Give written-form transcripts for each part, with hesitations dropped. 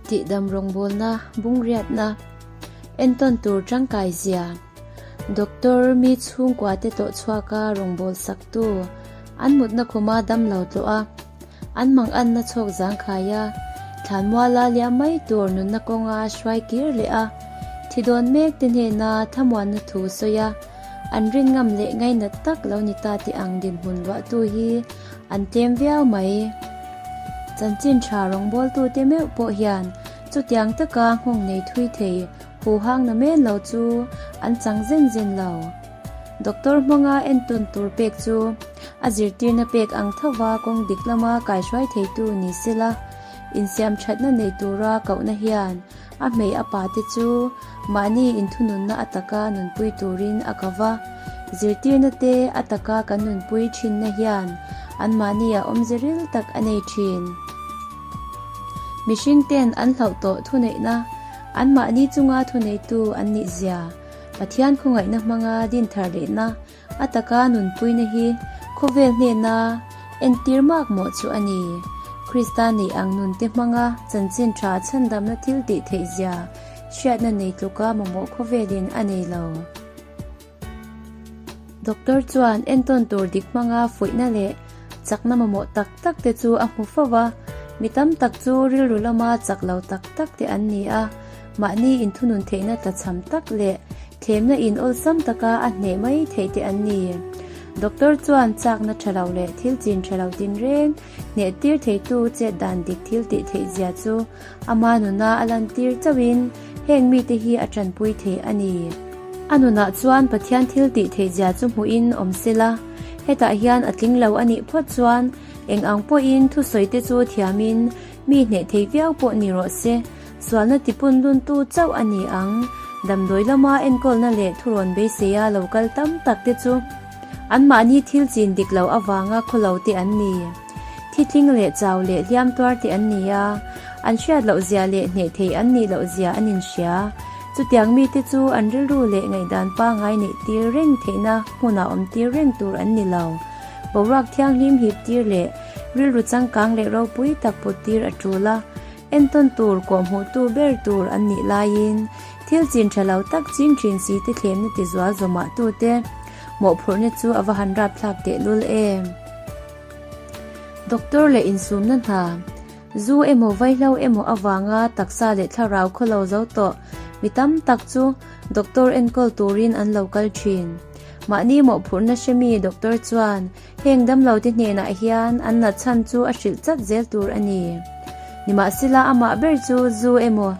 Tihdam rawngbawlna, bungriatna, entawn tur tangkai zia, Doctor mi chhungkua te tlawh chhuaka rawngbâwl saktu, an mutna khuma damlo tlawh a, an manganna chhawk zangkhai a, thlanmuala liam mai tur nunna kawnga hruai kir leh a, thi dawn mek te hnena thlamuanna thu sawi a, an rin ngam leh ngainat tak lo ni ta tih ang dinhmun luahtu hi an tlem viau mai. Chanchin tha rawngbawltute meuh pawh hian chutiang taka nghawng nei thui thei huhang na men lo chu an chang zen zen lo. Doctor hmanga entawn tur pek chu a zirtirna pek ang thova kawng dik lama kaihruai theitu ni sela, insiam thatna nei tura kohna hian A hmei a pate chu mahni inthununna ataka nunpui turin a ko va, zirtirna te ataka kan nunpui thinna hian anmahnia awmze ril tak a nei thin. Mihring ten an hlauh tawh thuneihna, anmahni chunga thuneitu an nih zia, Pathian khawngaihna hmanga dinthar lehna ataka nunpuina hi khawvel hnena entir mak mawh chu a ni. Krista neih ang nunte hmanga chanchin tha chhandamna thil tih theih zia hriatna nei tluka mamawh khawvelin a nei lo. Doctor chuan entawn tur dik hmanga fuihna leh chakna mamawh tak tak te chu a hmu fo va, mi tam tak chu rilru lama chak lo tak tak te an ni a, mahni inthunun theihna tlachham tak leh Thlemna in awlsam taka a hneh mai theih te an ni. Doctor chuan chakna tha lo leh thil chin tha lo tinreng hneh tir theitu chet dan dik thil tih theih zia chu ama nuna a lantir chauhin heng mite hi a tanpui thei a ni. A nunah chuan Pathian thil tih theih zia chu hmuhin awm sela, hetah hian a tling lo a nih phawt chuan eng ang pawhin thusawi te chu thiamin mi hneh thei viau pawh ni rawh se. Sualna tipun luntu chauh a ni ang. Damdawi lama enkawlna leh thurawn beiseia lo kal tam tak te chu anmahni thil chin dik lo avanga khawlo te an ni. Thitling leh chau leh hliam tuar te an ni a, an hriat loh zia leh hneh thei an nih loh zia an inhria. Chutiang mite chu an rilru leh ngaihdan pangngai neih tir reng theihna hmunah awm tir reng tur an ni lo. Boruak thianghlim hip tir leh rilru changkang leh ropui tak put tir a tul a. Entawn tur kawhhmuhtu ber tur an nih laiin thil chin tha lo tak ching thin si te thlemna ti zual zawmah tute mawhphurhna chu a va han rapthlak tehlul em. Doctor leh insumna hna, zu emaw vaihlo emaw avanga taksa leh thlarau khawlo zo tawh mi tam tak chu doctor enkawl turin an lo kal thin. Mahni mawhphurhna hremi doctor chuan Heng damlote hnenah hian an nat chhan chu a hrilh chat zel tur a ni. Nimahsela amah ber chu zu emaw,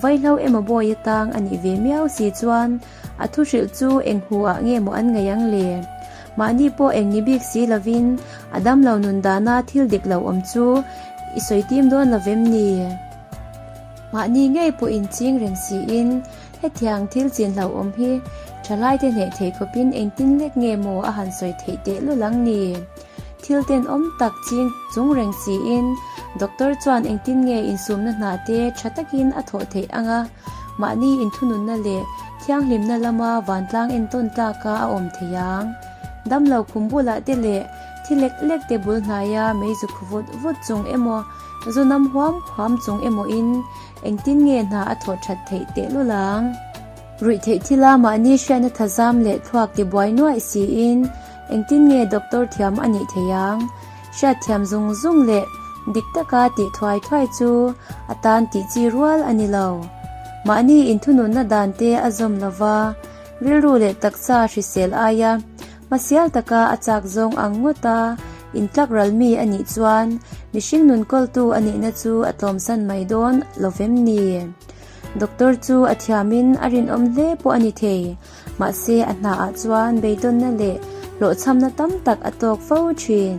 vaihlo emaw bawi atang a nih ve miau si chuan a thu hrilh chu eng hu ah nge maw an ngaih ang le? Mahni pawh eng ni bik si lovin a damlo nun dana thil dik lo awm chu i sawi tim dawn lovem ni? Mahni ngei pawh inching reng siin Hetiang thil chin hlauhawm hi thalaite hneh theih khawpin engtin lek nge maw a han sawi theih teh lul ang ni? Thil tenawm tak ching chung reng siin doctor chuan engtin nge insumna hna te tha takin a thawh theih ang a, mahni inthununna leh thianghlimna lama vantlang entawn tlaka a awm thei ang. Damlo khum bulah te leh thi lek lek te bul hnaia meizu khu vut vut chung emaw zu nam huam huam chung emawin Engtin nge hna a thawh that theih teh lul ang? Ruih theih thila mahni hriatna thazam leh thluak ti buai nuaih siin engtin nge doctor thiam a nih theih ang? Hriat thiam zung zung leh dik taka tih thuai thuai chu a tan tih chi rual a ni lo. Mahni inthununna dan te a zawm lova, rilru leh taksa hrisel aia Hmasial taka a chak zawng ang ngawta intlak ral mi a nih chuan mihring nun kawltu a nihna chu a tlawmsan mai dawn lovem ni? Doctor chu a thiamin a rinawm hle pawh a ni thei, mahse a hnaah chuan beidawnna leh hlawhchhamna tam tak a tawk fo thin.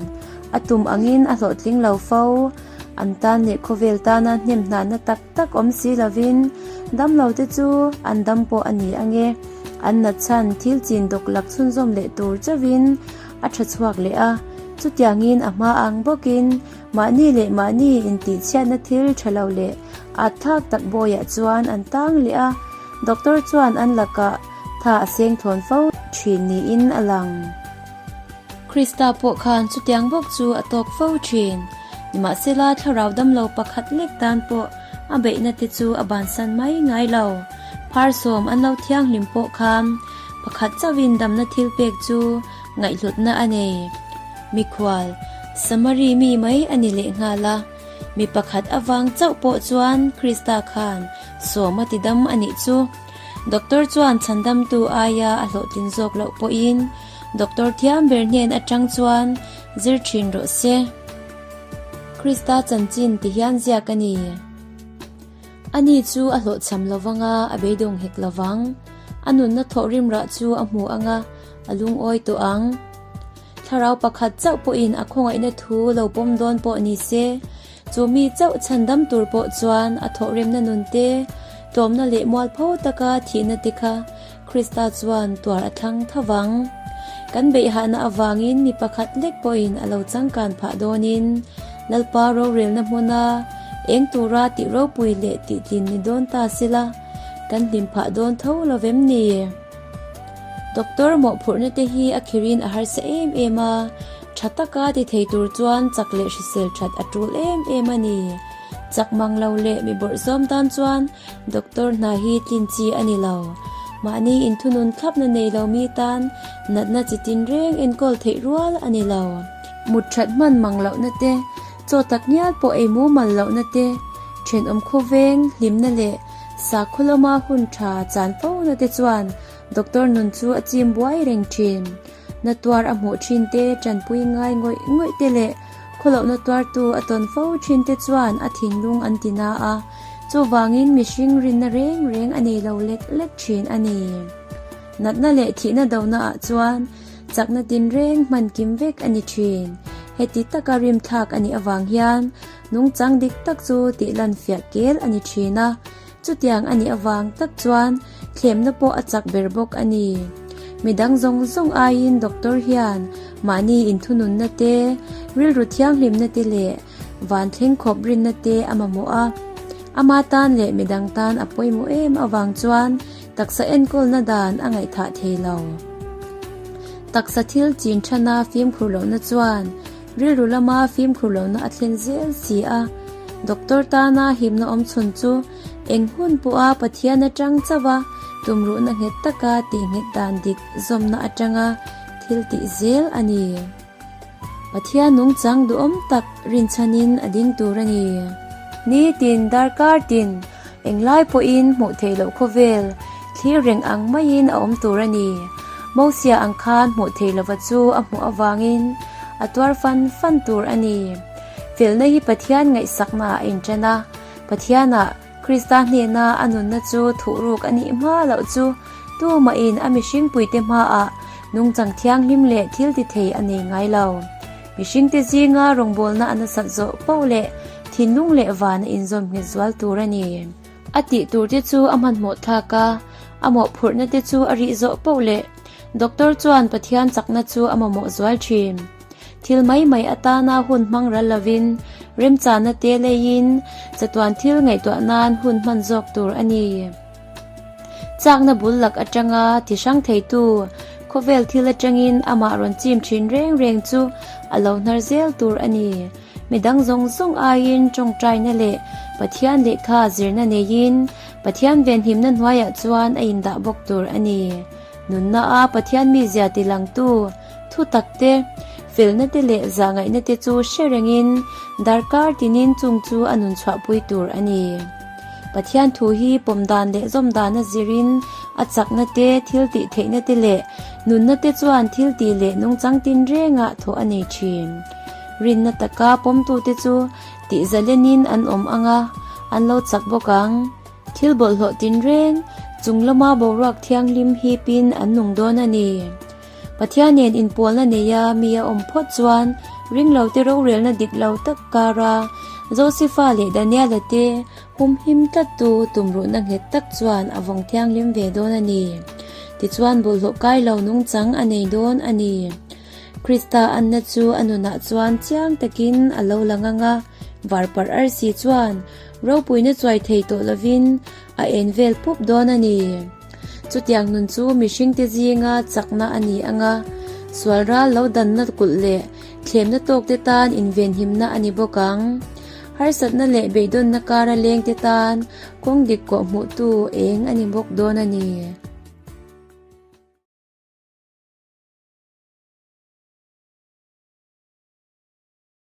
A tum angin a hlawhtling lo fo. An tan leh khawvel tana hnem hnahna tak tak awm si lovin damlote chu an dam pawh a ni ange. An nat chhan thil chin dawk lak chhunzawm leh tur chauhin a tha chhuak leh a, chutiangin a hma ang bawkin mahni leh mahni intihchhiatna thil tha lo leh at thlak tak bawiah chuan an tang leh a, doctor chuan an lakah tha a seng thawn fo thin niin a lang. Krista pawh khan chutiang bawk chu a tawk fo thin. Nimahsela thlarau damlo pakhat lek tan pawh. A beihna te chu a bansan mai ngai lo. Phar sawm an lo thianghlim pawh khan pakhat chauhin damna thil pek chu ngaihhlutna a nei. Mikhual, Samari mi mai a ni lehnghal a. Mi pakhat avang chauh pawh chuan Krista khan sawm a ti dam a nih chu. Doctor chuan chhandamtu aia a hlawhtlin zawk loh pawhin doctor thiam ber hnen atang chuan zir thin rawh se. Krista chanchin ti hian ziak a ni. Ani chu a hlawhchham lovang a, a beidawng hek lovang. A nunna thawhrim rah chu a hmu ang a, a lungawi tawh ang. Thlarau pakhat chauh pawhin a khawngaihna thu lo pawm dawn pawh ni se, chu mi chauh chhandam tur pawh chuan a thawhrimna nun te, tlawmna leh mualpho taka thihna te kha Krista chuan tuar a thlang tho vang. Kan beihhahna avangin mi pakhat lek pawhin a lo changkan phah dawnin Lalpa rorelna hmuna eng tura tih ropui leh tihtlin ni dawn ta sila kan hlim phah dawn tho lo vem ni? Doctor mawhphurhna te hi a khirin a harsa em em a, tha taka ti thei tur chuan chak leh hrisel that a tul em em a ni. Chak mang lo leh mi bawrhsawm tan chuan doctor hna hi tlin chi a ni lo. Mahni inthunun thlapna nei lo mi tan natna chi tin reng enkawl theih rual a ni lo. Mut that hman mang lohna te, chaw tak ngial pawh ei mumal lohna te, thenawm khawveng hlimna leh Sakhaw lama hun tha chan fo na te chuan doctor nun chu a chim buai reng thin. Na tuar a hmuh thin te, tanpui ngai ngawih ngawih te leh khawlohna tuartu a tawn fo thin te chuan a thinlung an ti na a, chuvangin mihring rinna reng reng a nei lo lek lek thin a ni. Natna leh thihna dona ah chuan chakna tinreng hman kim vek a ni thin. Heti taka rimthlak a nih avang hian Nungchang dik tak chu tih lan fiah kel a ni thin a, chutiang a nih avang tak chuan thlemna pawh a chak ber bawk a ni. Midang zawng zawng aiin doctor hian mahni inthununna te, rilru thianghlimna te leh van thleng khawp rinna te a mamawh a. Ama tan leh midang tan a pawimawh em avang chuan taksa enkawlna dan a ngaihthah thei lo. Taksa thil chin thana fimkhur lohna chuan Rilru lama fimkhur lohna a thlen zel si a, doctor tana himna awm chhun chu eng hun pawha Pathian atang chauh a, tumruhna nghet taka tih nghet dan dik zawmna atanga thil tih zel a ni. Pathian nungchang duhawm tak rinchhanin a ding tur a ni. Nitin, darkar tin, Englai pawhin hmuh theih loh khawvel thlir reng ang maiin a awm tur a ni. Mosia ang khan hmuh theih lova chu a hmuh avangin a tuar fan fan tur a ni. Felna hi Pathian ngaihsakna a inṭan a, Pathianah Krista hnena a nunna chu thuhruk a nih hma loh chu tumahin a mihringpuite hmaah nungchang thianghlim leh thil ti thei a nei ngai lo. Mihringte zinga rawngbawlna a nasat zawh poh leh thinlung leh van a inzawm nghet zual tur a ni. A tih tur te chu a hmanhmawh thlak a, a mawhphurhna te chu a rih zawh poh leh doctor chuan Pathian chakna chu a mamawh zual thin. Thil mai mai atana hun hmang ral lovin remchana te leiin chatuan thil ngaihtuah nan hun hman zawk tur a ni. Chakna bul lak atanga ti hrang theitu khawvel thil atangin amah rawn chim thin reng reng chu a lo hnar zel tur a ni. Midang zawng zawng aiin tawngtaina leh Pathian lehkha zirna neiin Pathian venhimna hnuaiah chuan a indah bawk tur a ni. Nunna a Pathian mizia tilangtu thu tak te, felna te leh zahngaihna te chu hre rengin darkar tinin chung chu a nun chhuahpui tur a ni. Pathian thu hi pawm dan leh zawm dan a zirin a chakna te, thil tih theihna te leh nunna te chuan thil tih leh nungchang tinrengah thawh a nei thin. Rinna taka pawmtute chu tih zalenin an awm ang a, an lo chak bawk ang. Thil bawlhhlawh tinreng chung lama boruak thianghlim hipin an nung dawn a ni. Pathian nen inpawlna neia mi a awm phawt chuan ringlote rorelna dik lo tak kara Josefa leh Daniela te humhim tlattu tumruhna nghet tak chuan a vawng thianghlim ve dawn a ni. Tichuan bawlhhlawh kai lo nungchang a nei dawn a ni. Krista anna chu a nunah chuan chiang takin a lo lang ang a, varparh arsi chuan ropuina chuai thei tawh lovin a en vel pup dawn a ni. Chutiang nun chu mihringte zinga chakna a ni ang a, sual ral lo danna kulh leh thlemna tawkte tan invenhimna a ni bawk ang. Harsatna leh beidawnna kara lengte tan kawng dik kawhhmuhtu eng a ni bawk dawn a ni.